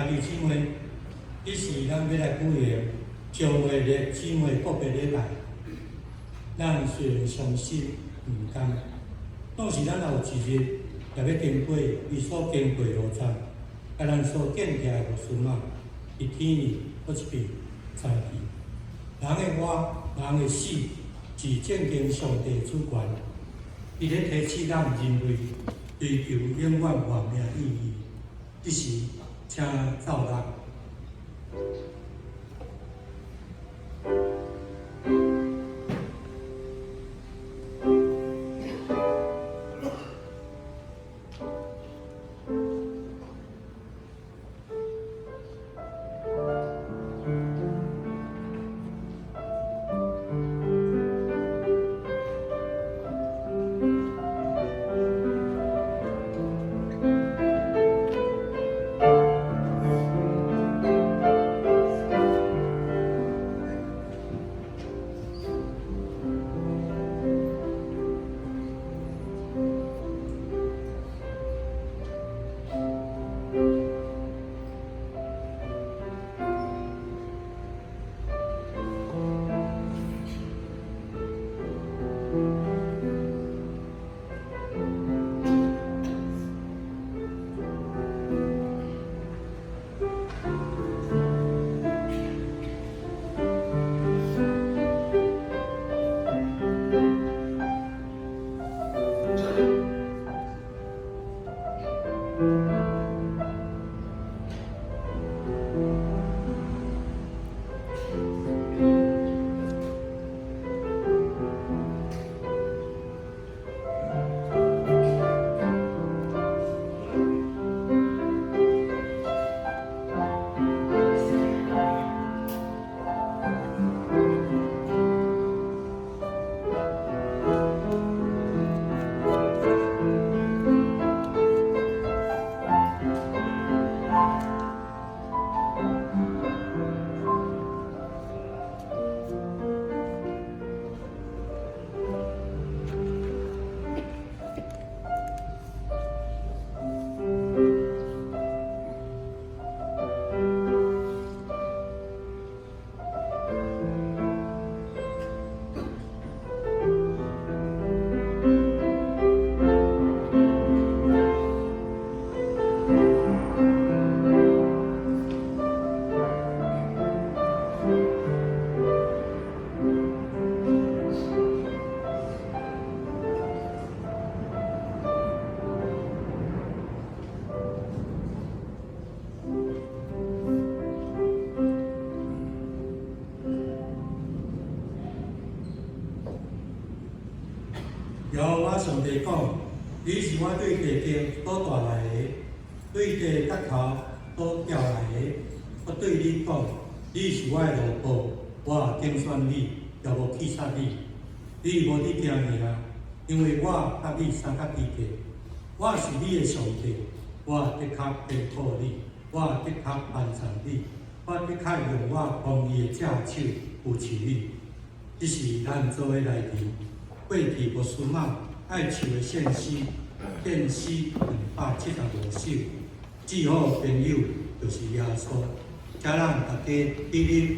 兄弟姊妹，彼時咱欲來舉行將會的姊妹告別禮拜。咱雖然傷心毋甘，但是咱也有一日也欲經過伊所經過路站，共咱所見徛的牧師媽，佇天裡閣一遍相見。人的活，人的死，是正經上帝主權。伊咧提醒咱人類追求永遠活命意義。這時，請奏樂。耶和華上帝講：你是我對地頂所帶來的，對地角頭所調來的。我對你講：你是我的奴僕，我揀選你，也無棄殺你。你無得驚嚇，因為我佮你相佮齊個。我是你的上帝，我的確庇護你，我的確幫助你，我的確用我公義的正手扶持你。這是咱做伙來提過去牧師媽愛唱的聖詩，獻詩275首。至好朋友就是耶穌，請咱大家起立。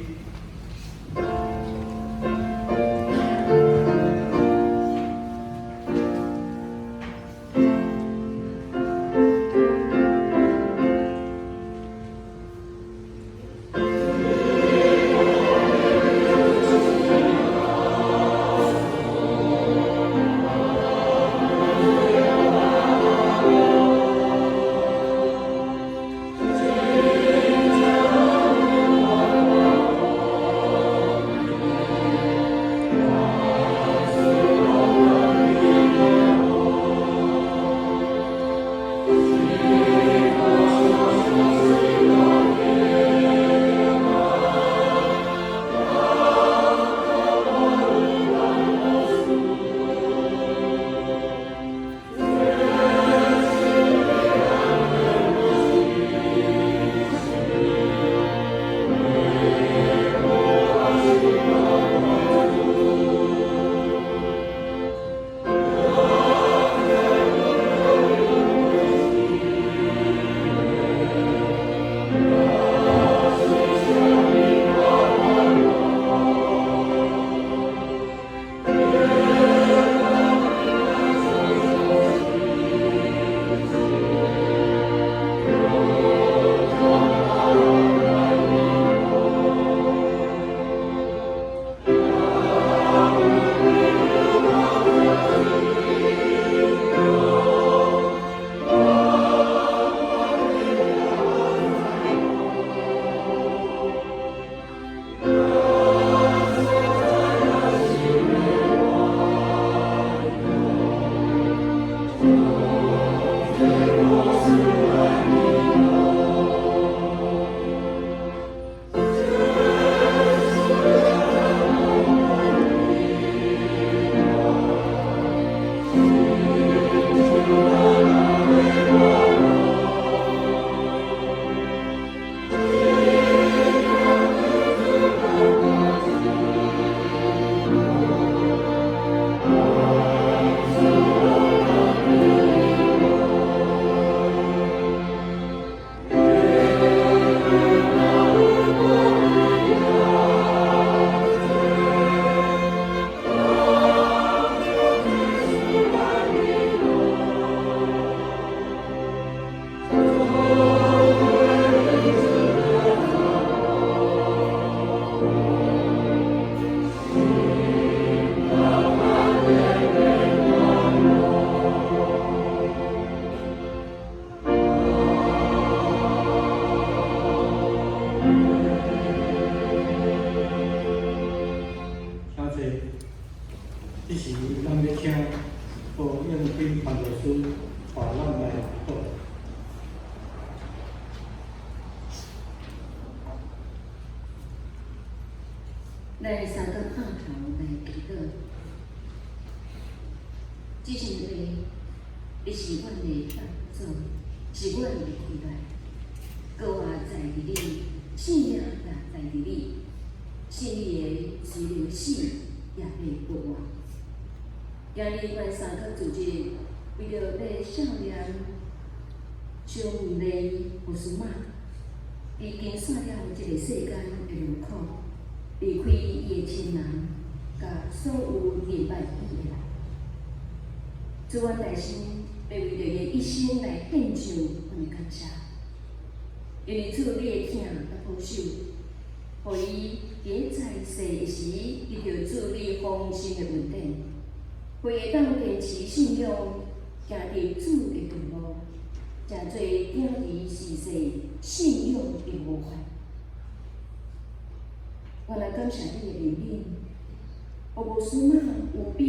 咱三個拍頭來祈禱。至聖父，你是阮的幫助，是阮的氣力，過活在佇你，性命也在佇你，信你的雖然死，也欲復活。今日阮三個組織，為著欲少年張麗牧師媽，已經散了這个世間的勞苦，離開伊的親人，佮所有認捌伊的人。主，阮內心欲為著伊的一生來獻上阮的感謝，因為主你的疼佮保守，予伊佇咧在世的時，得著主你豐盛的恩典，予伊會當堅持信仰，行佇主的道路，成做行佇時勢信仰的模範。我來感謝你的憐憫，予牧師媽有比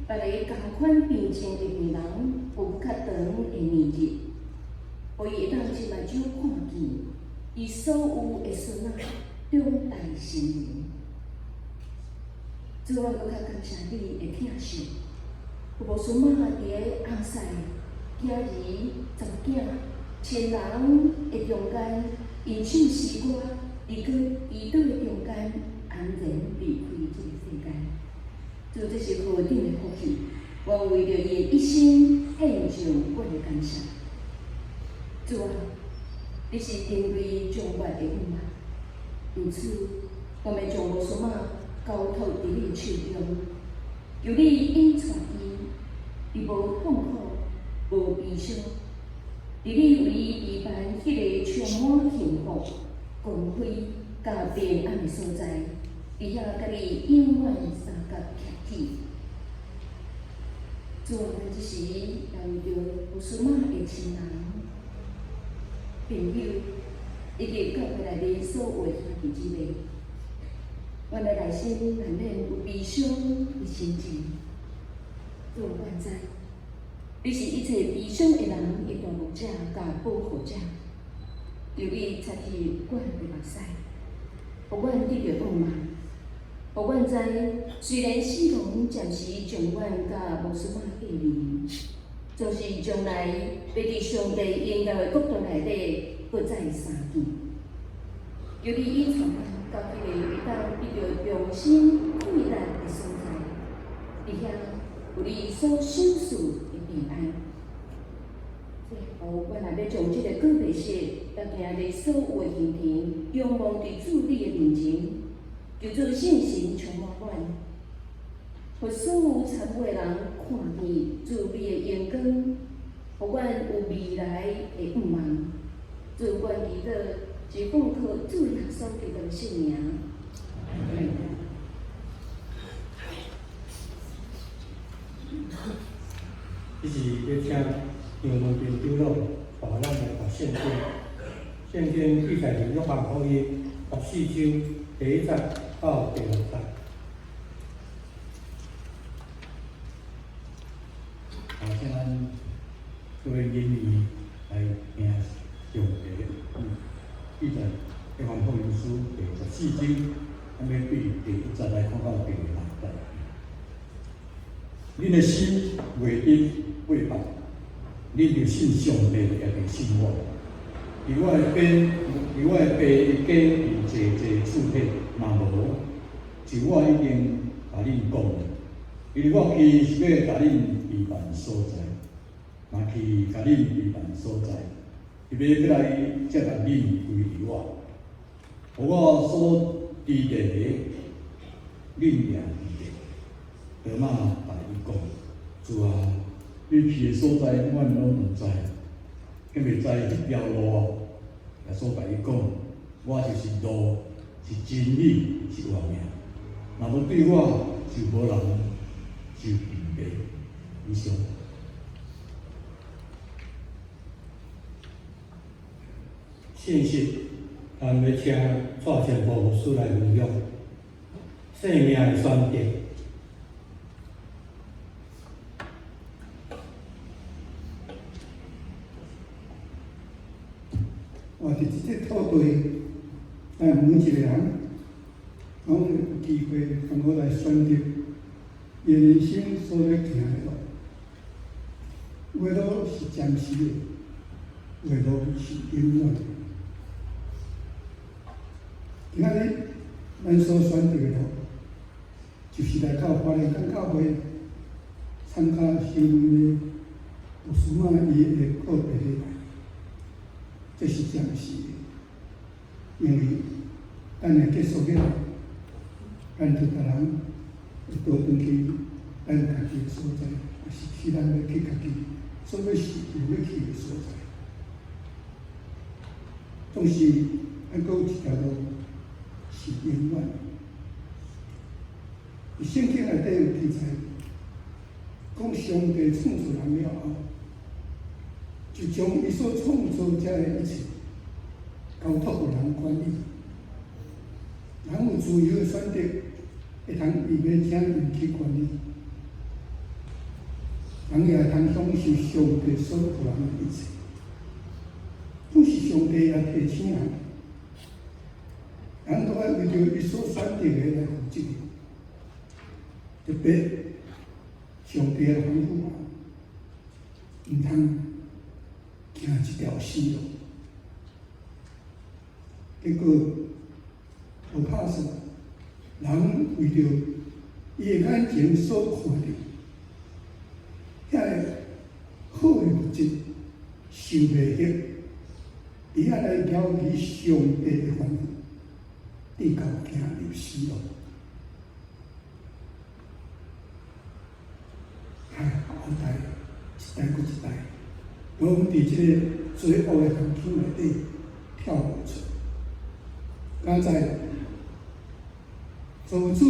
別个仝款病情的病人有較長的年日，予伊會當親目睭看見伊所有的孫仔長大成人。主，我閣較感謝你的疼惜，予牧師媽佇咧翁婿、囝兒、查某囝、親人的中間，因唱詩歌，佇個祈禱的中間，安然離開這个世間。主，這是何等的福氣！我為著伊的一生獻上阮的感謝。主啊，你是人類充滿的恩愛，因此，我欲將牧師媽交託佇你的手中，求你引帶伊，佇無痛苦、無悲傷，佇你為伊預辦彼个充滿幸福、光輝佮平安的所在，佇遐佮你永遠相佮徛起。主啊，阮這時也為著牧師媽的親人、朋友，以及教會內面所有的兄弟姊妹，阮的內心難免有悲傷的心情。主啊，阮知，你是一切悲傷的人的大牧者佮保護者，求你擦去阮的目屎，予阮得著盼望。予阮知，雖然死亡暫時將阮佮牧師媽隔離，總是將來欲佇上帝榮耀的國度內底，閣再相見。求你引帶阮到彼个會當得著重新氣力的所在，佇遐有你所賞賜的平安。最後，阮也欲將這个告別式，佮今日所有的行程，仰望佇主你的面前，求主聖神充滿阮，予所有參與的人看見主你的榮光，予阮有未來的盼望。主，阮祈禱是奉靠主耶穌基督的聖名。阿們。這是欲請楊文平長老帶咱來讀聖經。聖經記載佇約翰福音14章第1節到第6節。好，請咱各位演員來聽上帝的記載約翰福音書第14章，咱欲對第1節來看到第6節。恁的心袂得背叛，恁著信上帝，也著信我。佇我的爸的家有濟濟厝體，若無，就我已經共恁講了。因為我去是欲共恁預辦所在，若去共恁預辦所在，就欲閣來接納恁歸予我。予我所佇的，恁也佇的。多馬共伊講：主啊，你去的所在，阮攏毋知，敢會知彼條路啊？耶穌共伊講：我就是路，是真理，是活命。若無對我，就無人就見父。以上。信息，咱欲請蔡前波牧師來分享生命的選擇。活佇這塊土地，咱每一个人攏有機會通好來選擇伊人生所欲行的路。有的路是暫時的，有的路是永遠的。今仔日咱所選擇的路，就是來到花蓮港教會參加修女的牧師媽伊的告別禮拜，這是暫時的，因為等下結束了，咱就逐人會倒轉去咱家己的所在，抑是去咱欲去家己所欲是欲去的所在。總是咱閣有一條路是永遠的。佇聖經內底有記載，講上帝創造人了後，就將伊所創造這的一切交託予人管理。人有自由的選擇，會通伊欲怎樣去管理，人也會通享受上帝所予人的一切。總是上帝也提醒人，人都愛為著伊所選擇的來負責任。特別上帝的吩咐人，毋通行這條死路。結果無拍算，人為著伊的眼前所看著遐个好的物質，受迷惑，佇遐來拋離上帝的吩咐，直到行入死路。唉，後代一代閣一代，攏佇這个罪惡的環境內底跳無出。敢知造物主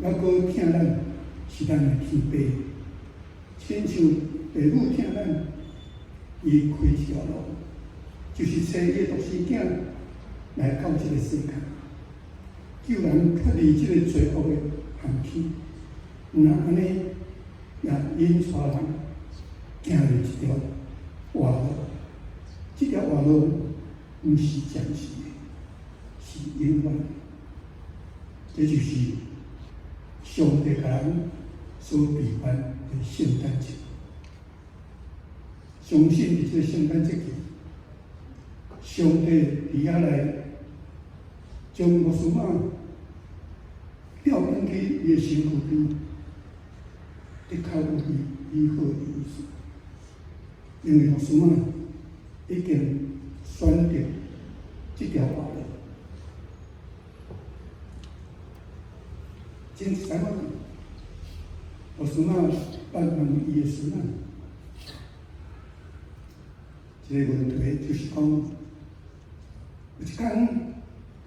猶閣疼咱，是咱的天父，親像父母疼咱，伊開一條路，就是差伊的獨生囝來到這个世間，救人脫離這个罪惡的陷坑。若按呢，也引帶人行入一條活路。這條活路毋是暫時的，是永遠的。這就是上帝共人所備辦的聖誕節。相信佇這个聖誕節期，上帝佇遐來將牧師媽調轉去伊的身軀邊，的確有伊美好的意思。因為牧師媽已經選擇這條活路。前一陣仔，牧師媽問問伊的孫仔一个問題，就是講，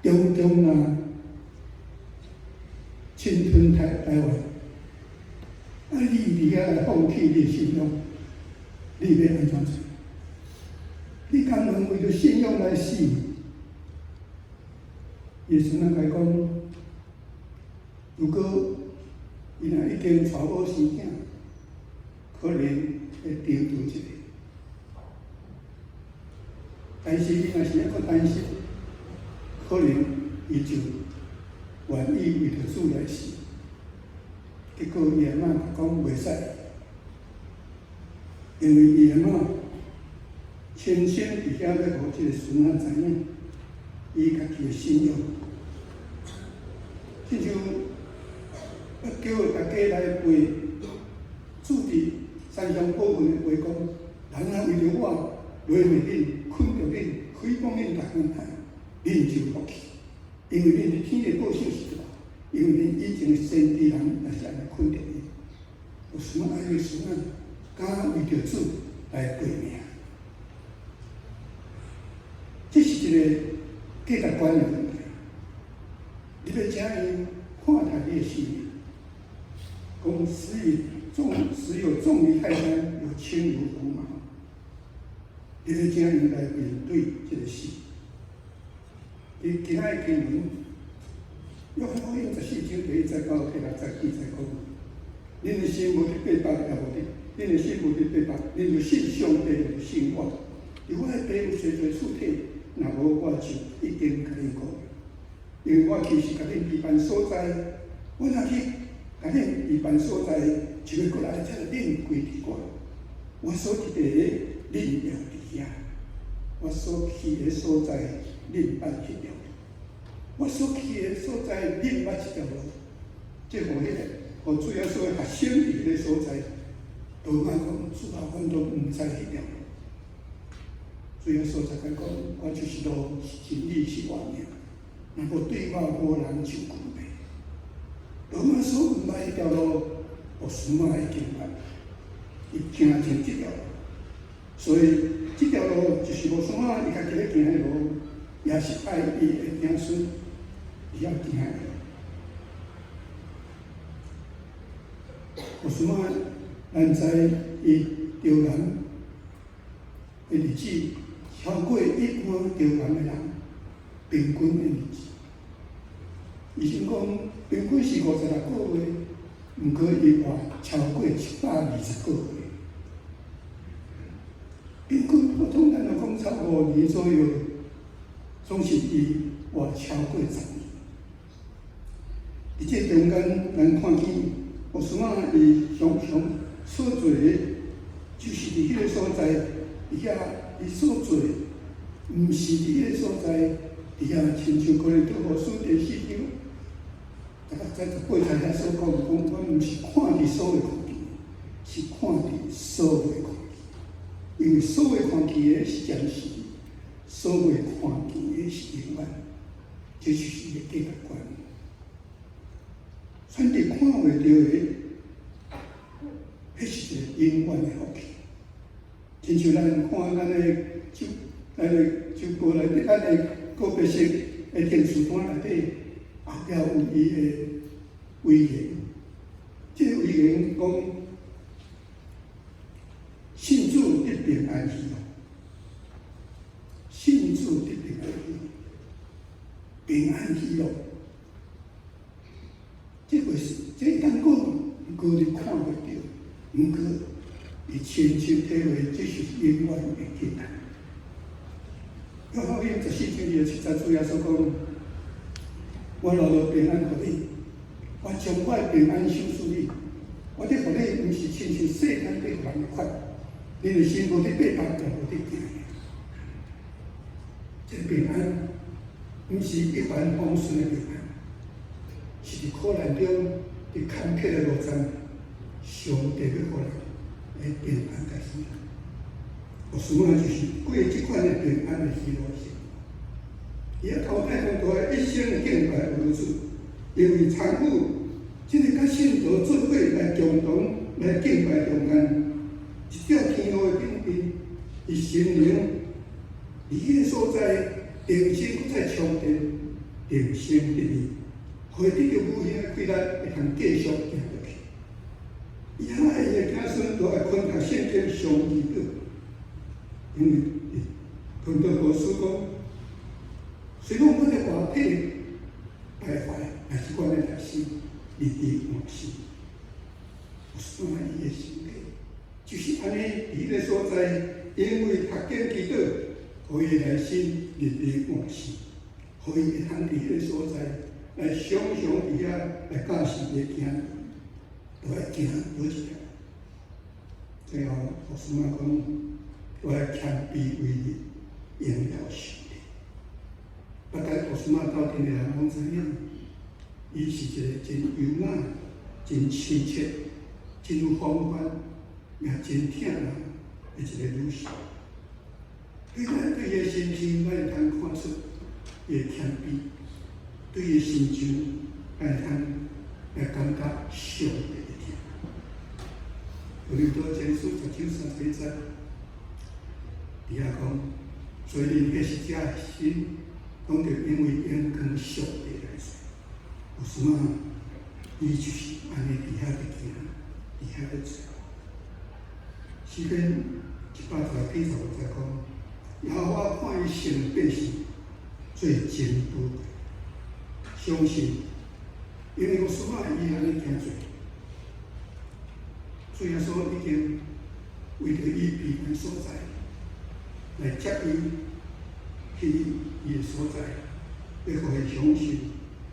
有一工中共若侵吞台灣，啊，你佇遐來放棄你的信仰，你欲按怎做？你甘願為著信仰來死？伊孫仔共伊講，如果伊若已經娶某生囝，可能會掙脫一下。但是伊若是猶閣單身，可能伊就願意為著主來死。結果伊阿媽講袂使，因為伊阿媽親身佇遐欲予這个孫仔知影，伊家己的信仰。親像欲叫大家來背主佇山上寶訓的話講，人若為著我罵恁、困著恁、誹謗恁，逐項代，恁就有福氣，因為恁佇天的報酬是大，因為恁以前的先知人也是按呢困著伊。有啥愛的孫仔，敢為著主來背命？這是一個價值觀的問題。你欲怎樣看待你的生命？講死有重於泰山，有輕如鴻毛。你欲怎樣來面對這個死？佇今仔的經文，約翰福音14章第1節到第6節記載講：恁的心無得逼迫，也無得；恁的心無得逼迫，恁就信上帝，就信我。佇我的父有濟濟厝體，若無我就已經共恁講。因為我去是共恁預辦所在，我若去共恁預辦所在，就欲閣來接恁歸佇我。我所佇的，恁也佇遐；我所去的所在，恁捌彼條路。我所去的所在，恁捌這條路。這予彼個，予主耶穌的學生佇彼个所在，多馬講，主啊，阮都毋知彼條路。主耶穌才共講，我就是路，是真理，是活命。若無對我，無人就近父。多馬所毋捌彼條路，牧師嘛已經捌，伊行前這條路，所以這條路就是牧師嘛伊家己咧行的路，也是愛伊的子孫伊要行的路。牧師嘛，咱知伊著癌的日子超過一般著癌的人平均的日子。醫生講平均是56個月，毋過伊活超過120個月。平均普通咱若講差5年左右，總是伊活超過10年。佇這中間，咱看見牧師媽伊常常所做的，就是佇彼个所在，佇遐伊所做的，毋是佇彼个所在，佇遐親像哥林多後書第四章。大家在八節遐所講，講阮毋是看佇所未看見，是看佇所袂看見。因為所未看見的是暫時，所未看見的是永遠。這就是伊的價值觀。選擇看袂著的，彼是一個永遠的福氣。親像咱看咱的酒，咱的酒歌內底，咱的告別式的電視單內底。後壁有伊的遺言，這個遺言講：信主得平安喜樂，信主得平安喜樂，平安喜樂。這回事，這會當講，毋過你看袂著，毋過伊親身體會，這是永遠的價值。約翰福音14章27節，主耶穌講：我留落平安予你，我將我的平安賞賜你。我佇予你，毋是親像世間佇予人的款，恁的心無佇百般，也無佇驚。這個平安，毋是一帆風順的平安，是佇苦難中、佇坎坷的路上，上帝欲予人的平安佮喜樂。牧師媽就是過這款的平安的喜樂生活。伊啊頭戴講大一生敬拜為主，因為參與這个佮信徒做伙來共同來敬拜中間，一條天路的頂邊，伊心靈佇彼个所在，重新閣再充電，重新得力，予伊得著無形的氣力，會通繼續行落去。伊遐伊的子孫都愛勤讀聖經，常祈禱，因為哥林多後書講，雖講阮的外體敗壞，但是阮的內心日日換新。有啥伊的性格，就是按呢，佇彼个所在，因為讀經祈禱，予伊的內心日日換新，予伊會通佇彼个所在來常常佇遐來教示伊的囝兒，都愛行佗一條。最後，牧師媽講，都愛謙卑為榮耀上帝。捌佮牧師媽鬥陣的人攏知影，伊是一個真優雅、真親切、真有風範，也真疼人的一個女士。對咱對伊的身形，咱會通看出伊的謙卑；對伊的心情，咱會通來感覺上帝的疼。哥林多前書10章31節，佇遐講，所以恁彼時者的心，攏著因為榮光上帝來做。有啥？伊就是按呢佇遐咧行，佇遐咧做。詩篇110篇15節講，耶和華看伊成百姓做真寶貴，相信，因為有啥伊按呢行做，主耶穌已經為著伊避難所在，來接伊去伊的所在，欲予伊享受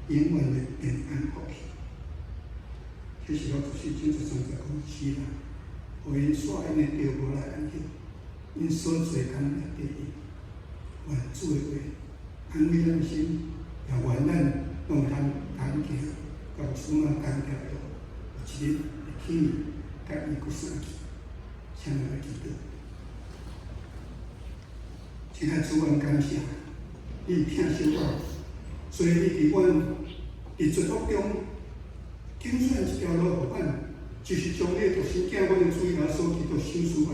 永遠的平安福氣。啟示錄14章13節講是啦，予𪜶煞𪜶的著無來安息，𪜶所做工也得益。願主的話安慰咱的心，也願咱攏會通同行，佮牧師媽同條路，有一日會起佮伊閣相見，請咱來祈禱。親愛主，阮感謝你疼惜我，所以你佇阮佇絕望中揀選一條路予阮，就是將你的獨生囝，阮的主耶穌基督賞賜阮，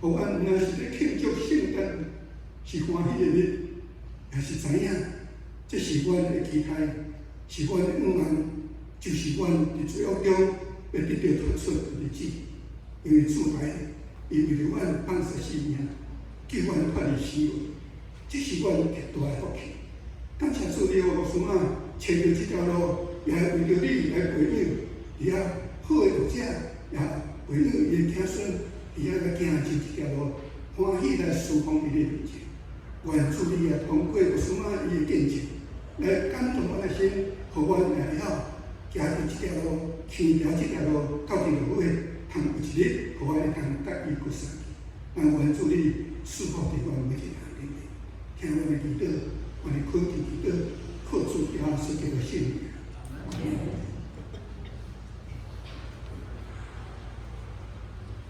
予阮毋但是咧慶祝聖誕，是歡喜的日，也是知影，這是阮的期待，是阮的願望，就是阮佇罪惡中欲得著脫出的日子。因為主來，伊為著阮放捨性命，救阮脫離死亡，這是阮極大的福氣。感謝主，你予牧師媽揣著這條路，也為著你來培養佇遐好的牧者，也培養伊的子孫，佇遐來行進這條路，歡喜來侍奉佇你面前。願主你也通過牧師媽伊的見證，來感動阮的心，予阮也會曉行佇這條路，行條這條路到佇落尾，通有一日，予阮會通佮伊閣相見。但願主你賜福佇阮每一個人頂面，聽阮的祈禱，阮的懇求祈禱，靠主耶穌基督聖名。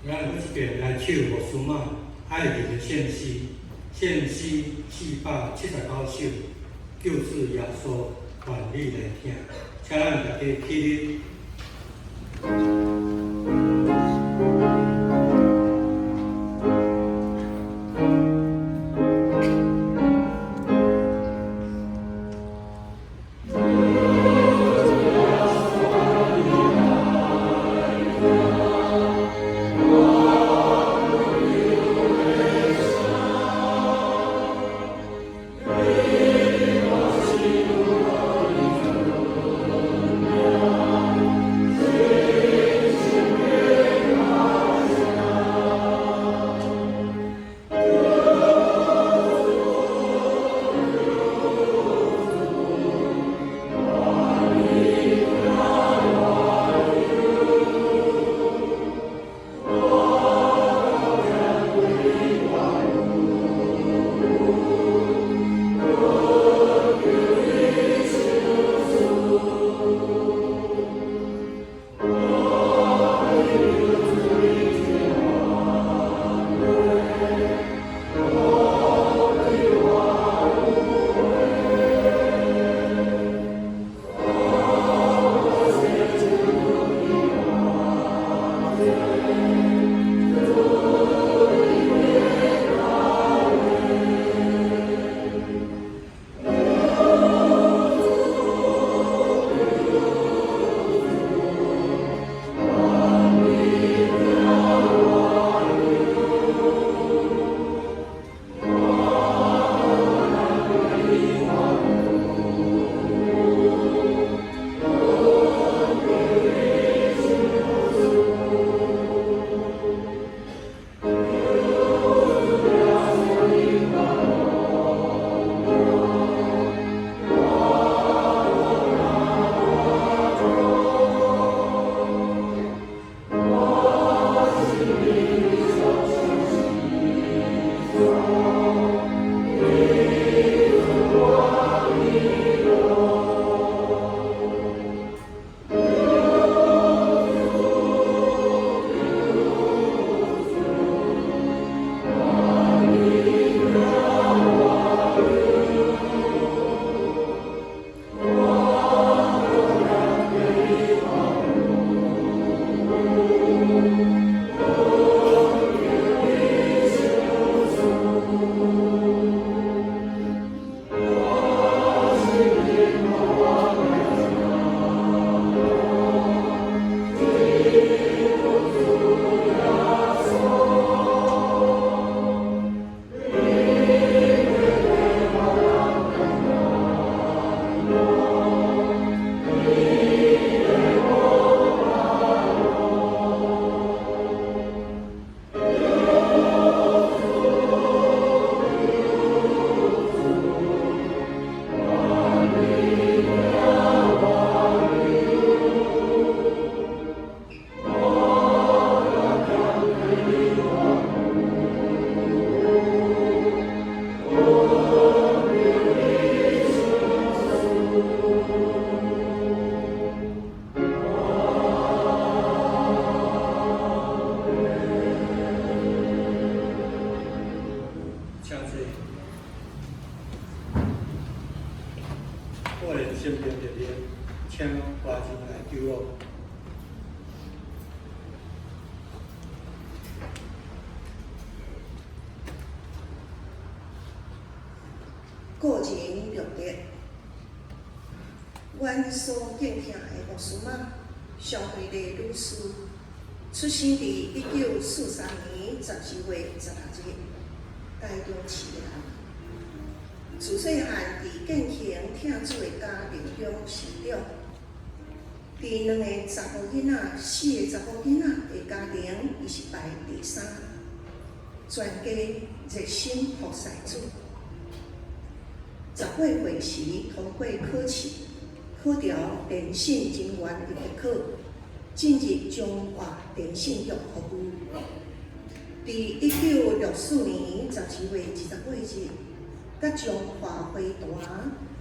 咱有一遍來唱牧師媽愛你的聖詩，聖詩479首，救主耶穌，願你來聽，請咱大家起立。 Amen. 力量，請大人來求我。個人略略，阮所敬聽的牧師媽蕭惠麗女士，出生佇1943年12月16日，台中市人。自細漢佇建行疼主的家庭中成長，佇兩個查某囡仔、四個查某囡仔的家庭，伊是排第三，全家熱心服侍主。18歲時通過考試，考著電信人員入學考，進入中華電信局服務。佇1964年12月28日，佮中華飛彈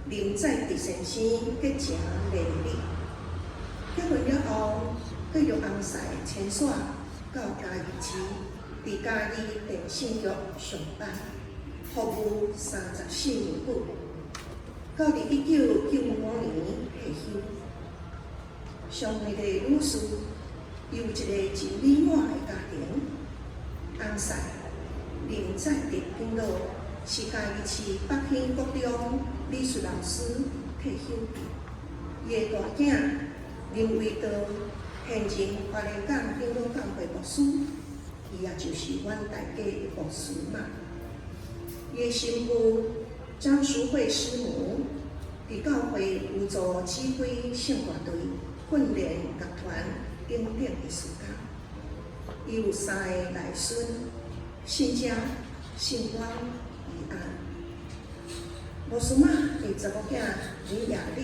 林載德先生結成連理。結婚了後，繼續翁婿遷徙到嘉義市，佇嘉義電信局上班，服務34年久，到佇1995年退休。蕭惠麗女士有一個真美滿的家庭，翁婿林載德長老是嘉義市北興國中美術老師退休。伊的大囝林維道現任花蓮港長老教會牧師，伊也就是阮大家的牧師媽。伊的新婦張淑慧師母，佇教會有做指揮聖樂隊、訓練樂團等等的事工。伊有三个內孫，信佳、信光、怡安。牧師媽的查某囝林雅麗，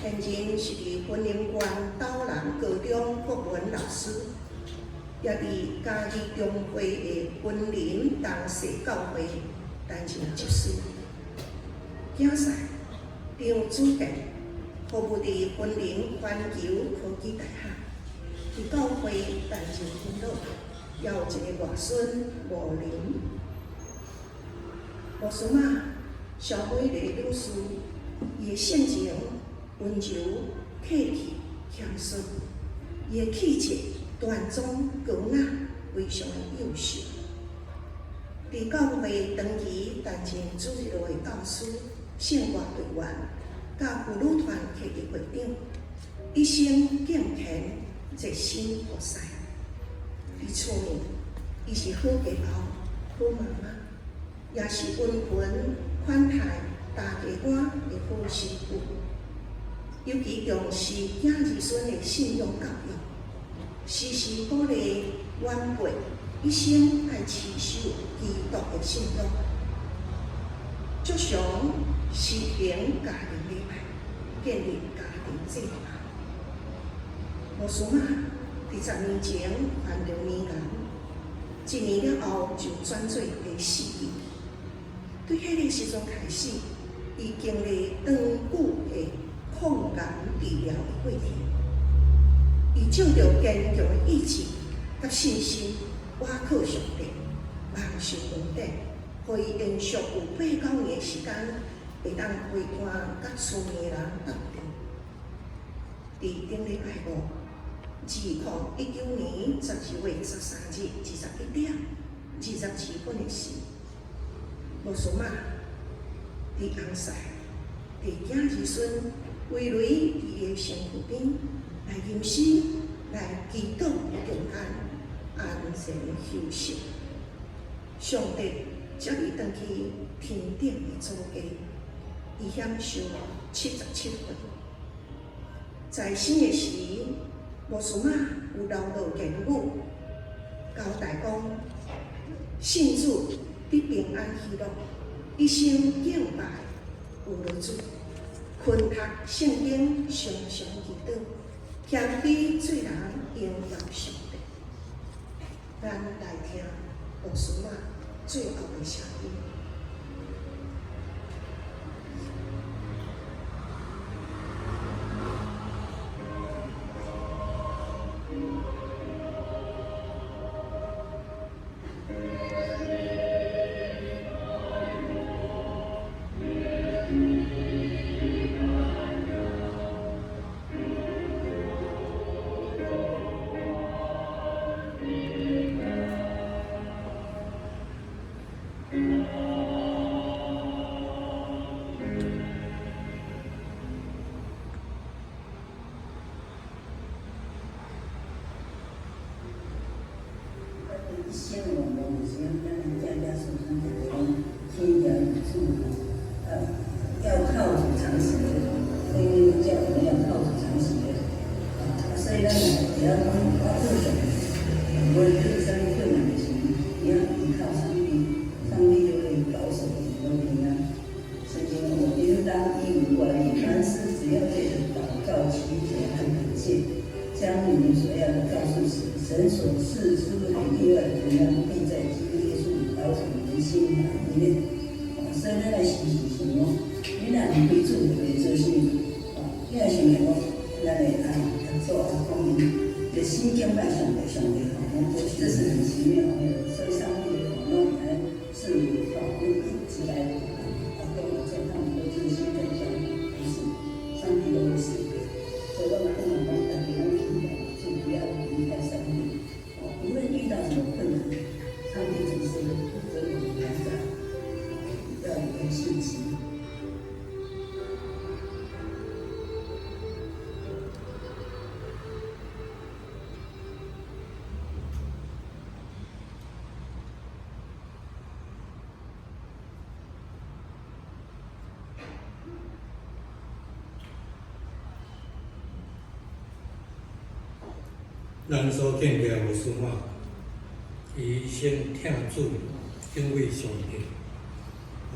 現任是佇雲林縣斗南高中國文老師，也佇嘉義中會的雲林東勢教會擔任執事。囝婿張子健服務佇雲林環球科技大學，佇教會擔任長老，也有一个外孫吳林。牧師媽蕭惠麗女士，伊的性情溫柔、客氣、謙遜，伊的氣質端莊高雅，非常的優秀。佇教會長期擔任主日學教師、聖樂隊員、佮婦女團體的會長，一生敬虔、熱心服侍。佇厝內，伊是好家婆、好媽媽，也是溫文款待大家官的好媳婦。尤其重視囝兒孫的信仰教育，時時鼓勵晚輩一生愛持守基督的信仰，足常實行家庭禮拜，建立家庭制度。牧師媽佇10年前患著乳癌，一年了後就轉做第四期。對彼個時陣開始，伊經歷長久的抗癌治療的過程，伊藉著堅強的意志佮信心，倚靠上帝，望受恩典，予伊延續有八九年的時間，會當陪伴佮厝內的人鬥陣。佇頂禮拜五，2019年12月13日21點27分的時，牧師媽佇翁婿、佇囝兒孫圍圍佇伊的身軀邊來吟詩、來祈禱的中間，安然休息。上帝接伊轉去天頂的祖家，伊享壽77歲。在生的時，牧師媽有流露言語，交代講：信主得平安喜樂，一生敬拜有了主，勤讀聖經，常常祈禱，謙卑做人，榮耀上帝。咱來聽牧師媽最後的聲音。生的願望就是講，咱的正正思想就是講，天條與主吼，要靠主常喜樂，所以叫我們要靠主常喜樂。啊，所以咱若會曉講，我做上，無論遇啥物困難的時，你要依靠上帝，上帝就會保守你都平安。聖經我應當一無掛慮，凡事只要借著禱告、祈求和感謝，將你們所要的告訴神，神所賜出乎意外的平安，必在基督耶穌裡保守你們心懷意念。所以咱來時時想講，你若毋歸主，就袂做啥物。你若想著講，咱的阿阿祖阿公𪜶的心敬拜上帝，上帝吼，這是很奇妙的。所以上帝吼，攏會賜福，一直來阿公阿祖他們都真心在教不是，上帝都會賜福。所以我嘛希望講，大家攏期待主不要離開上帝。哦，無論遇到什麼困難，上帝總是跟我們同在，要有信心。咱所敬的牧師媽，伊一生疼主，敬畏上帝，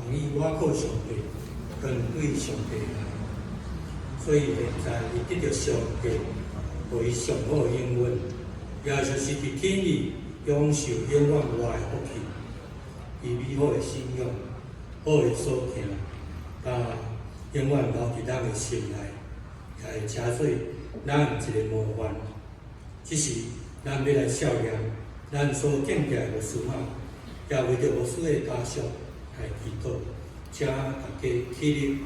願意倚靠上帝，跟隨上帝來。所以現在伊得著上帝，予伊上好的應允，也就是佇天裡享受永遠活的福氣。伊美好的信仰，好的所行，啊，永遠留佇咱的心內，也會成做咱一个模範。只是咱欲來孝念咱所敬敬的牧師媽，也為著牧師的家屬來祈禱，請大家起立。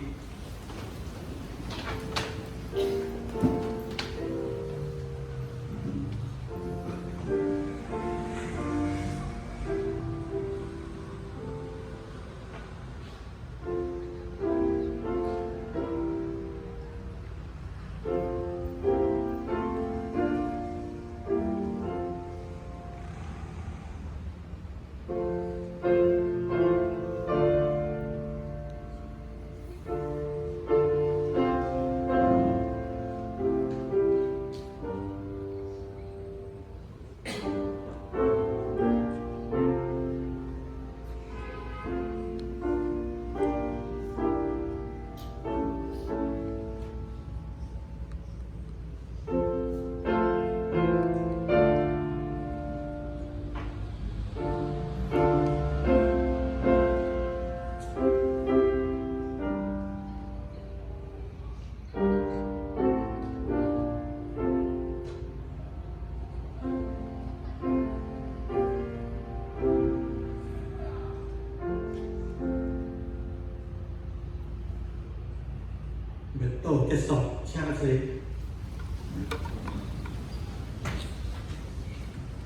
默禱結束，請坐。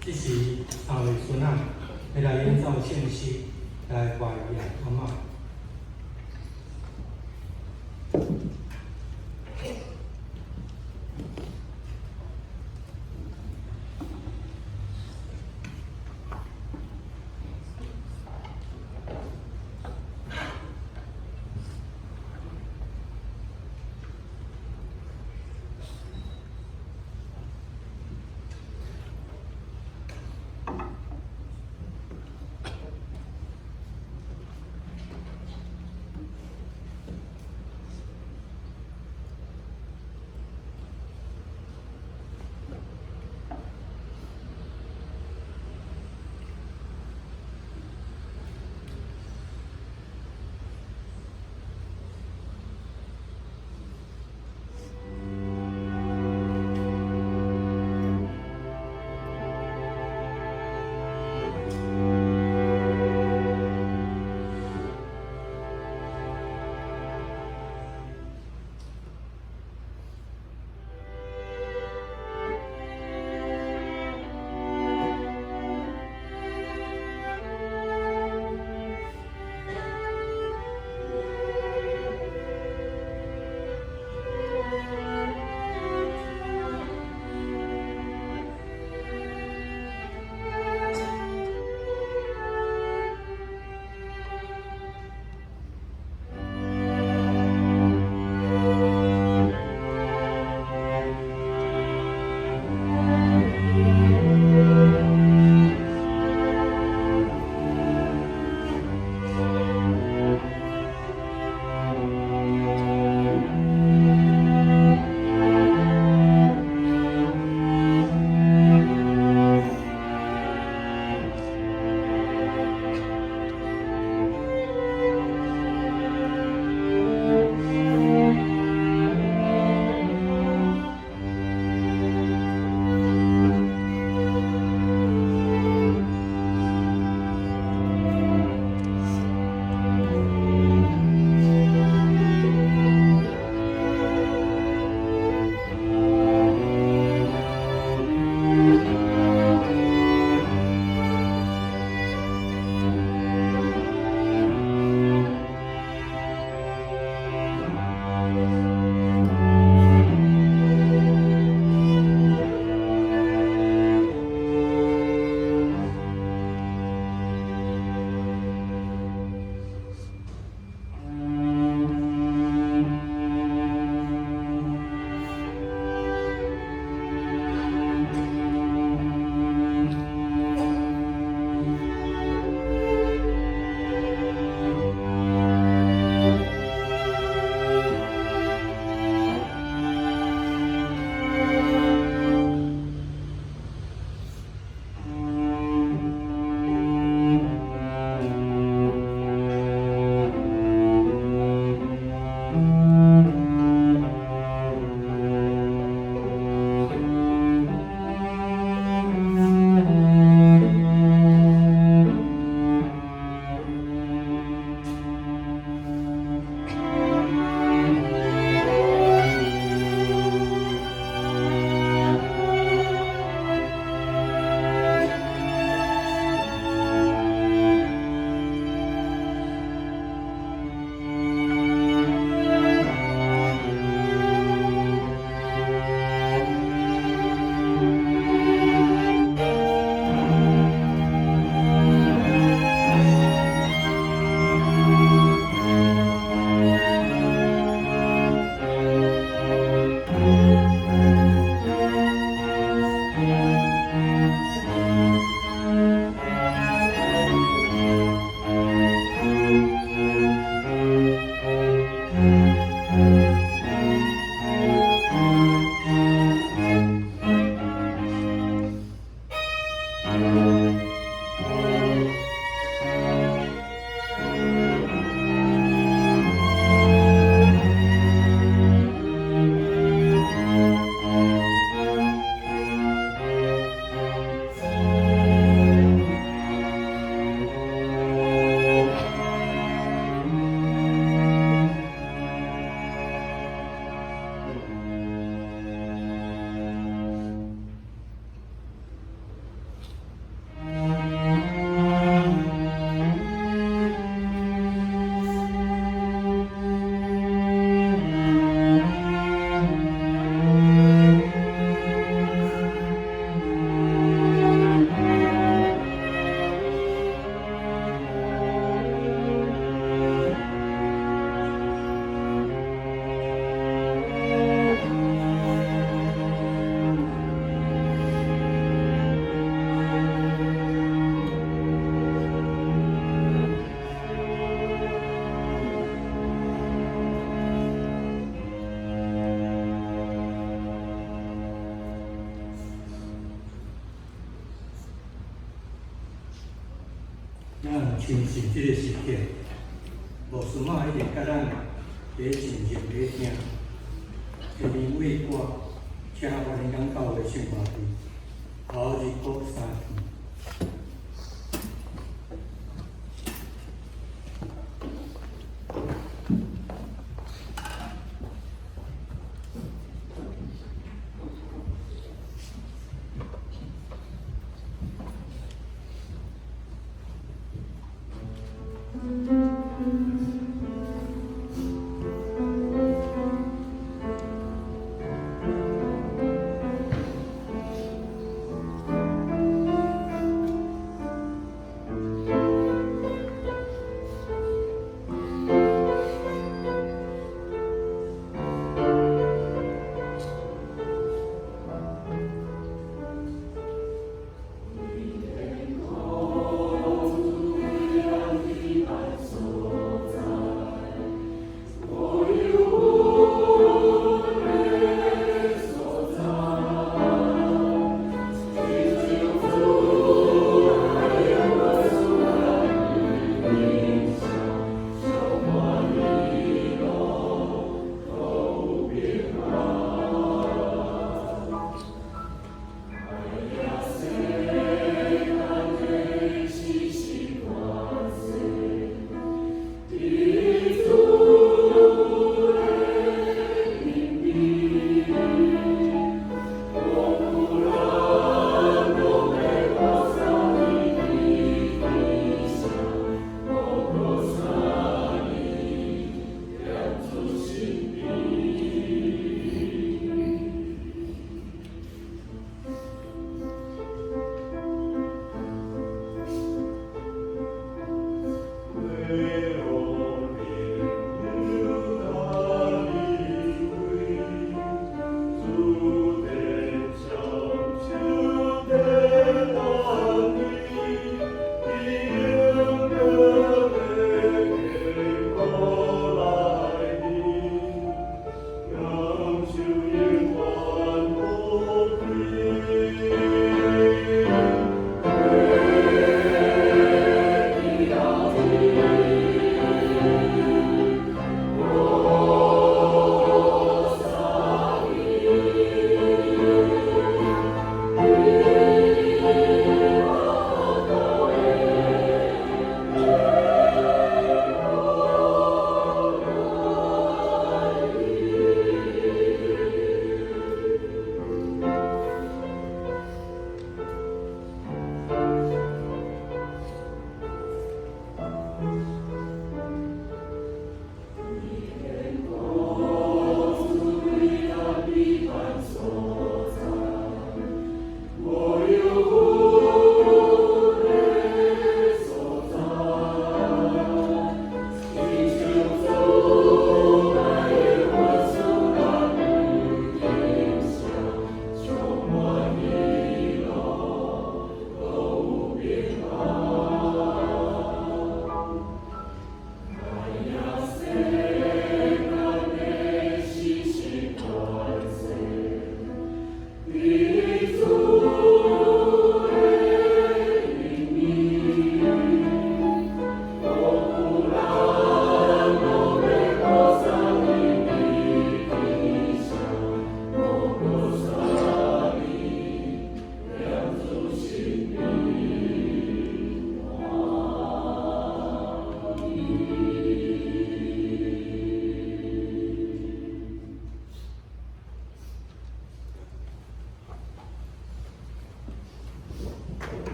這時，三位孫仔欲來演奏聖詩，來懷念阿嬤。咱相信這个時刻，牧師媽一定佮咱佇進行佇聽，下面位歌，請歡迎講教會唱歌隊，頭一鼓三遍。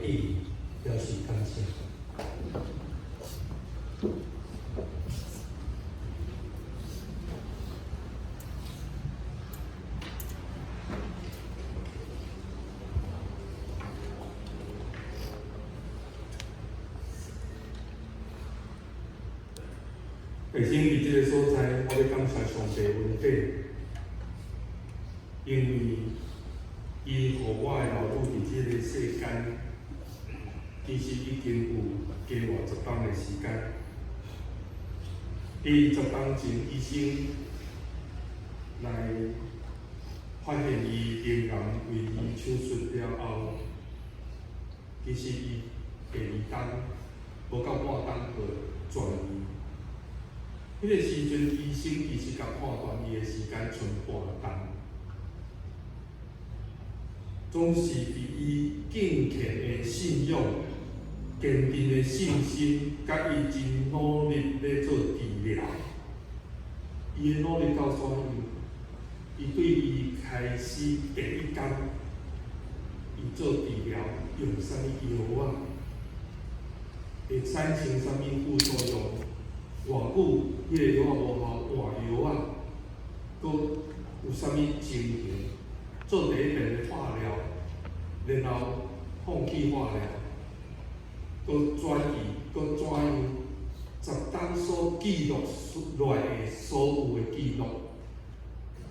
致表示感謝。弟兄，佇這个所在，我欲感謝上帝恩典，因為伊予我的老母佇這个世間，其實已經有加活十冬的時間。佇10冬前，醫生來發現伊咽癌為伊手術了後，其實伊第二冬無夠半冬就轉移。彼個時陣，醫生其實共判斷伊的時間賰半冬，總是佇伊敬虔的信仰、堅定的信心，佮伊真努力咧做治療。伊的努力到怎樣？伊對伊開始第一工，伊做治療用啥物藥仔，會產生啥物副作用？偌久，彼個藥仔無效，換藥仔，閣有啥物情形？做第一遍的化療，然後放棄化療，閣轉移，閣怎樣？10冬所記錄落來的所有的記錄，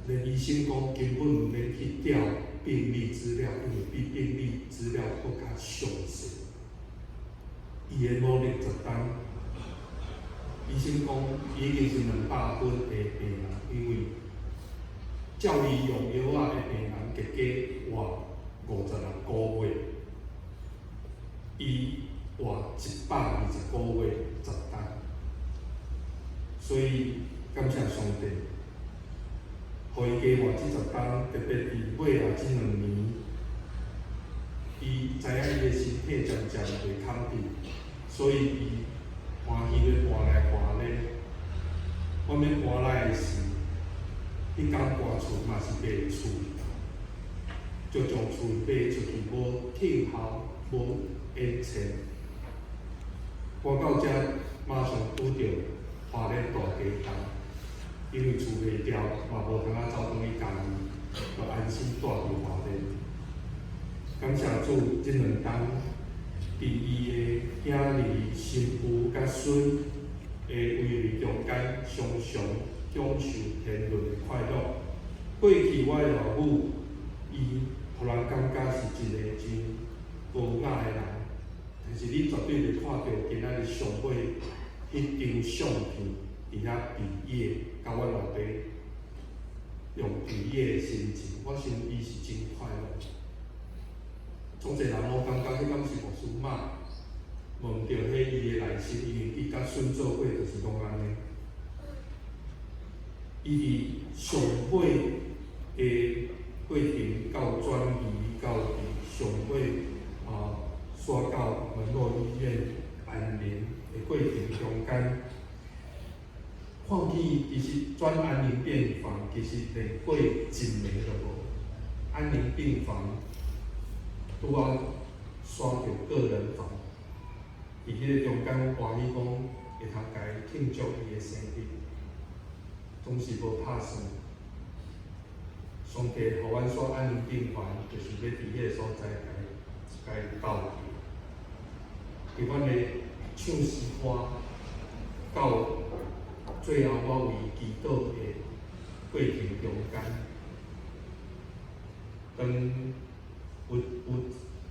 連醫生講根本毋免去調病歷資料，因為比病歷資料閣較詳細。伊的努力十冬。醫生講，伊已經是200分的病人，因為照伊用藥仔的病人，結果活56個月，伊活120個月十冬，所以感謝上帝，予伊加活這十冬，特別佇尾後這兩年，伊知影伊的身體漸漸袂堪得，所以伊歡喜欲搬來華聯。我欲搬來的時，彼工搬厝嘛是賣厝，就將厝賣出去，無聽候，無延遲。搬到遮，馬上拄著花蓮大地震，因為厝賣掉，嘛無通啊走轉去嘉義，就安心蹛佇花蓮。感謝主，這兩冬，佇伊的囝兒、新婦佮孫的圍圍中間，常常享受天倫的快樂。過去我的老母，伊予人感覺是一個真高雅的人，但是你絕對袂看著今仔日上尾彼張相片，佇遐比耶，佮阮老爸用比耶的心情，我想伊是真快樂。總濟人攏感覺彼敢是牧師媽，問著彼伊的內心，因為伊佮孫做伙就是攏按呢。伊佇上尾的過程到轉移到佇上尾啊，徙到門諾醫院安寧的過程中間，看起其實轉安寧病房其實連過一暝都無，安寧病房拄仔徙著個人房，佇彼個中間歡喜講會通共伊慶祝伊的生日，總是無拍算。上帝予阮徙安寧病房，就是欲佇彼個所在共伊鬥去。佇阮的唱詩歌，到最後我為伊祈禱的過程中間，當有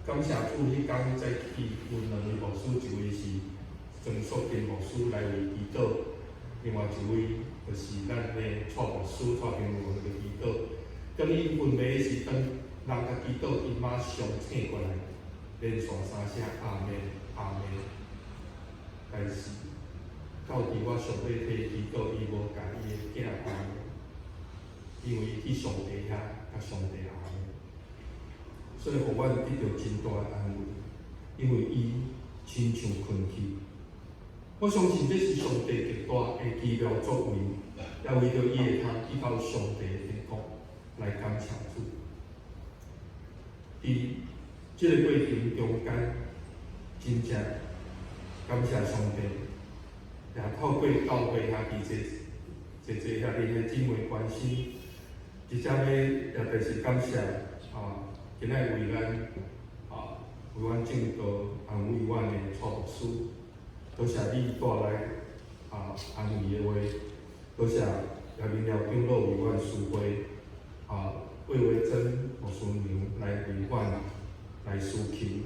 感謝主，彼工早起有兩位牧師，一位是曾淑珍牧師來為祈禱，另外一位就是咱的蔡牧師、蔡平文來祈禱。當伊昏迷的時陣，人共祈禱，伊馬上醒過來，連續三聲阿們阿們。但是到佇我上尾替伊祈禱，伊無共伊的囝阿們，因為伊去上帝遐，共上帝阿們。所以，予阮得著真大的安慰，因為伊親像睏去。我相信這是上帝極大的奇妙作為，也為著伊會通去到上帝的天國來感謝主。佇這個過程中間，真正感謝上帝，也透過教會兄弟濟濟濟兄弟姊妹關心，而且欲也就是感謝啊，今仔日為咱啊為阮證道安慰阮的蔡牧師，多謝你帶來啊安慰的話，多謝葉明耀長老為阮司會，啊魏維珍牧師娘來為阮來司琴，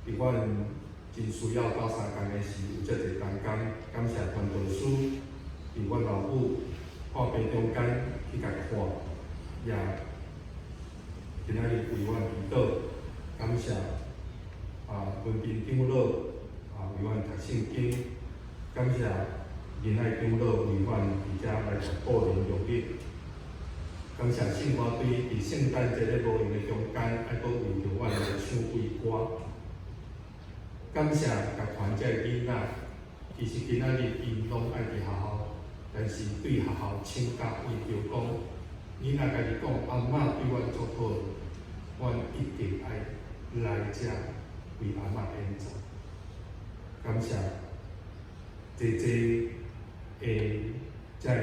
佇阮真需要鬥相共的時，有遮濟同工，感謝傳道師佇阮老母破病中間去共看，也今仔日為阮祈禱，感謝啊文斌長老啊為阮讀聖經，感謝仁愛長老為阮佇遮來讀個人用語，感謝聖歌隊佇聖誕節咧無閒的中間，愛閣為著阮來唱幾歌。感謝樂團這个囡仔，其實今仔日𪜶攏愛佇學校，但是對學校請假，為著講，囡仔家己講，阿嬤對阮足好，阮一定愛來遮為阿嬤演奏。感謝濟濟的這个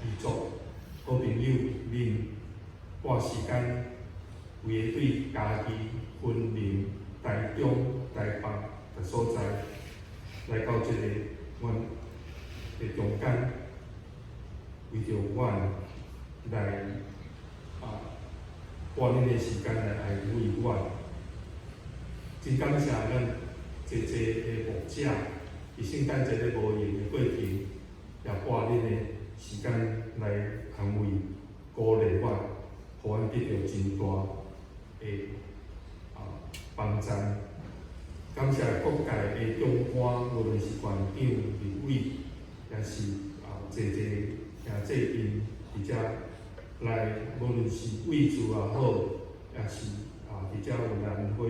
異族好朋友，恁撥時間為個對嘉義、雲林、台中、台北的所在，來到這个阮的中間，為著阮來啊，撥恁的時間來安慰阮。真感謝咱濟濟的牧者，佇聖誕節咧無閒的過程，也撥恁的時間來安慰、鼓勵阮，予阮得著真大的啊幫助。感謝各界的長官，無論是縣長、立委，也是啊濟濟兄弟𪜶佇遮來，無論是慰問也好，也是啊佇遮有蘭花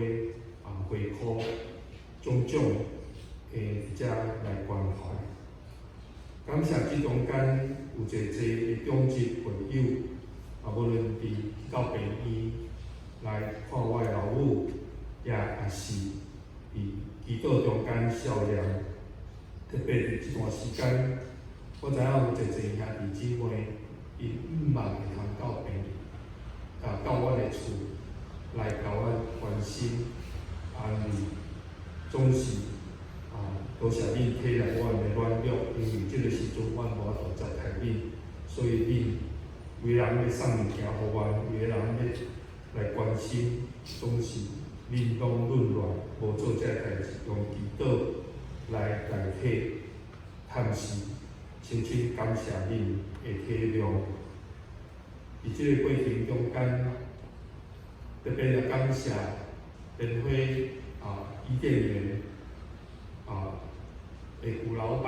啊花箍種種的佇遮來關懷。感謝這中間有濟濟的長執會友，啊，無論佇到病院來看我的老母，也是佇祈禱中間孝念。特別佇這段時間，我知影有濟濟兄弟姊妹，𪜶毋茫會通到病院，啊，到阮的厝來共阮關心安慰，總是啊，多謝恁體諒阮的軟弱，因為這個時陣阮無法度接待恁，所以恁有的人欲送物件予阮，有的人欲來關心，總是恁攏混亂，無做這个代誌，用祈禱來代替探視，深深感謝恁的體諒。佇這個過程中間，特別來感謝蓮花啊伊甸園啊的吳老闆，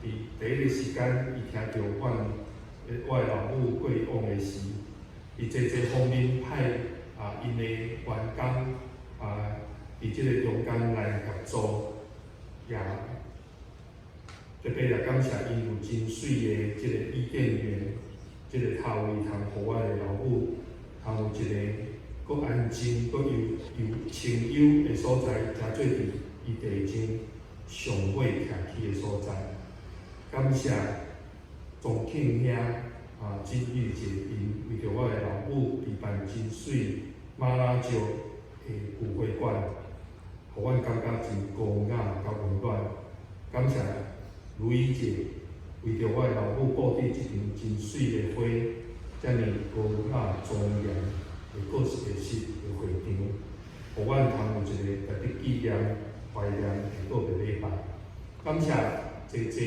佇第一个時間，伊聽著阮的我的老母過往的事，佇濟濟方面派啊𪜶的員工啊，佇這个中間來協助，也特別來感謝𪜶有真媠的這个伊甸園，這个頭位通予我的老母，通有一个閣安靜、閣悠悠清幽的所在，誠做佇伊地上上尾徛起的所在。感謝莊慶兄啊，金玉姐𪜶為著我的老母舉辦真媠馬拉石的骨灰罐，予阮感覺真高雅佮溫暖。感謝如意姐為著我的老母布置這場真媠的花，遮爾高雅莊嚴的告別式的會場，予阮通有一個值得紀念、懷念的告別禮拜。感謝濟濟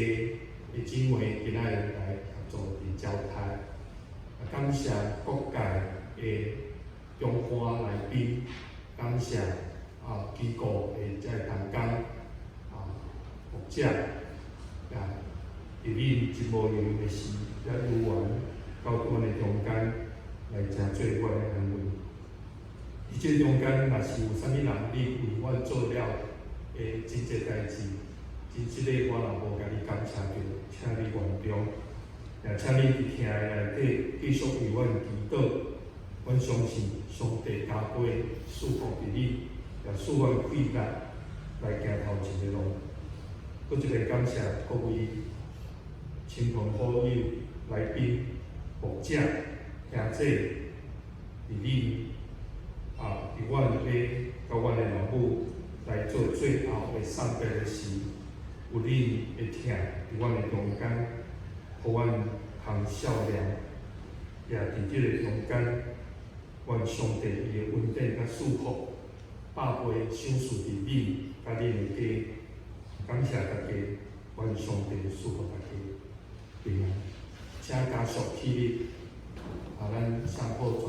的姊妹今仔日來協助佇交代，啊，感謝各界的長官來賓，感謝啊機構的這个同工啊牧者，啊，佇恁真無閒的時，才有緣到阮的中間來誠做阮的安慰。佇這中間，若是有啥物人你為阮做了的真濟代誌，真實的我若無共你感謝著，請你原諒。也請你佇聽的內底繼續為阮祈禱。阮相信上帝加倍賜福佇你，也赐阮气力来行头前的路。阁一个感谢各位亲朋好友、来宾、牧者、兄姊，伫恁啊，伫阮的佮阮的老母来做最後的送別的時，有恁的疼佇阮的中間，予阮通笑臉，也佇這个中間，願上帝伊的恩典佮祝福，百倍賞賜佇恁佮恁的家。感謝大家，願上帝祝福大家平安。請家屬起立，啊，咱上好全，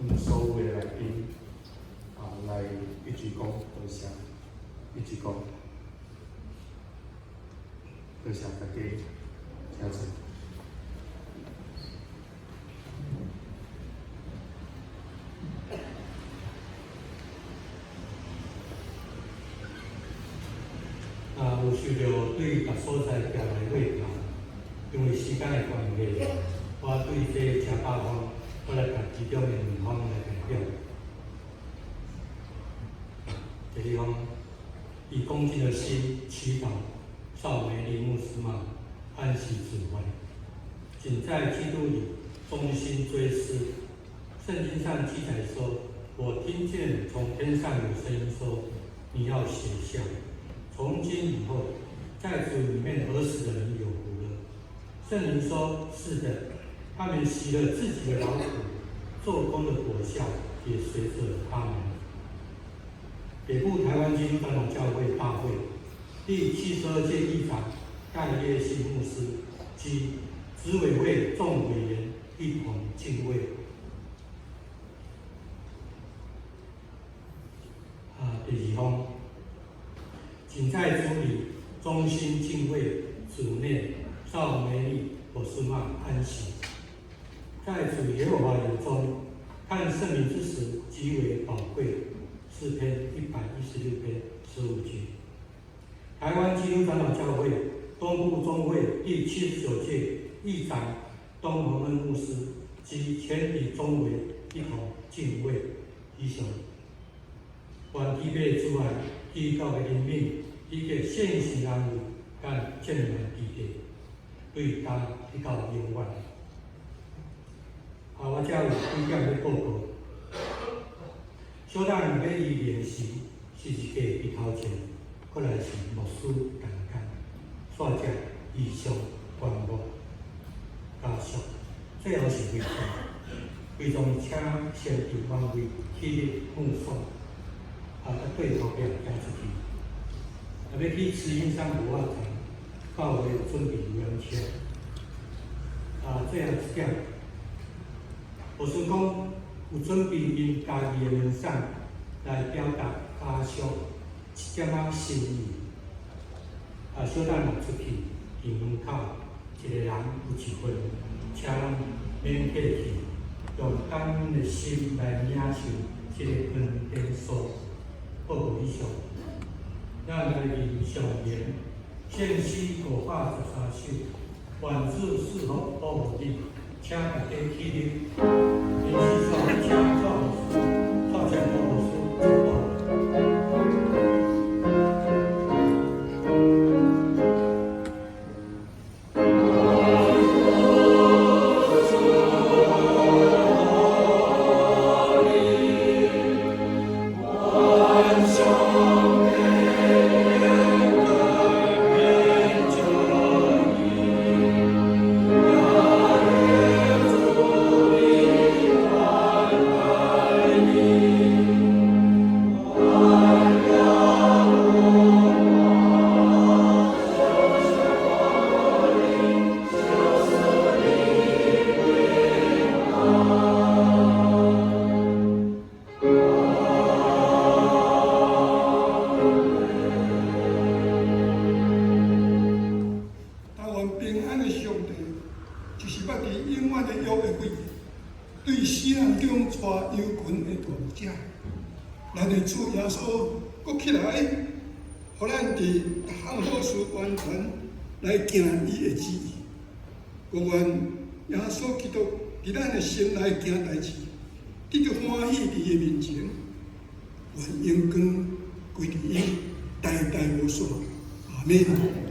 阮所有的來賓啊，來一鞠躬，多謝，一鞠躬，多謝大家，請坐。啊，有受著對逐所在寄來火卡，因為時間的關係，我對這正八方，我來讀其中的兩方來代表。第一方，以恭敬的心祈禱邵美麗牧師瑪安息主懷，謹在基督裡忠心追思。聖經上記載說：我聽見從天上有聲音說，你要寫下。從今以後，在主裡面而死的人有福了。聖靈說：是的，他們洗了自己的勞苦，做工的果效也隨着他們。北部台灣基督長老教會大會第72屆議長戴業信牧師及執委會眾委員一同敬慰。啊，第二封。謹在主裡忠心敬畏主內邵美麗博士瑪安息，在主耶和華眼中看聖民之死極為寶貴。詩篇116篇15節。台灣基督長老教會東部中會第79屆議長東宏恩牧師及全體中委一同敬慰以上。願天父主愛、基督的憐憫以及聖神安慰，佮正面之地，對今直到永遠。啊，我遮有幾點欲報告。小等欲伊練習十字架佇頭前，閣來是牧師同工，煞者異象觀幕家屬，最後是遺囑。遺囑請先佇原位起立目送，啊，對頭壁行出去。啊，欲去慈雲山無法度，教會準備遊覽車。啊，最後一點，牧師講有準備𪜶家己的文送來表達家屬一點仔心意。啊，小等若出去，佇門口一個人有一份，請咱免客氣，用感恩的心來領受這個恩典書。報告以上，咱來吟誦言獻詩513首，願主賜福保護你，請大家起立。臨時請蔡牧師、蔡前波牧師祝禱。平安的上帝，就是捌佇永遠的約的位，對死人中帶羊群的大牧者，咱的主耶穌閣起來，予咱佇逐項好事完全來行伊的旨意。閣願耶穌基督佇咱的心內行代誌，得著歡喜佇伊面前。願榮光歸予伊，代代無煞。阿們。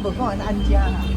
無講會按食啦。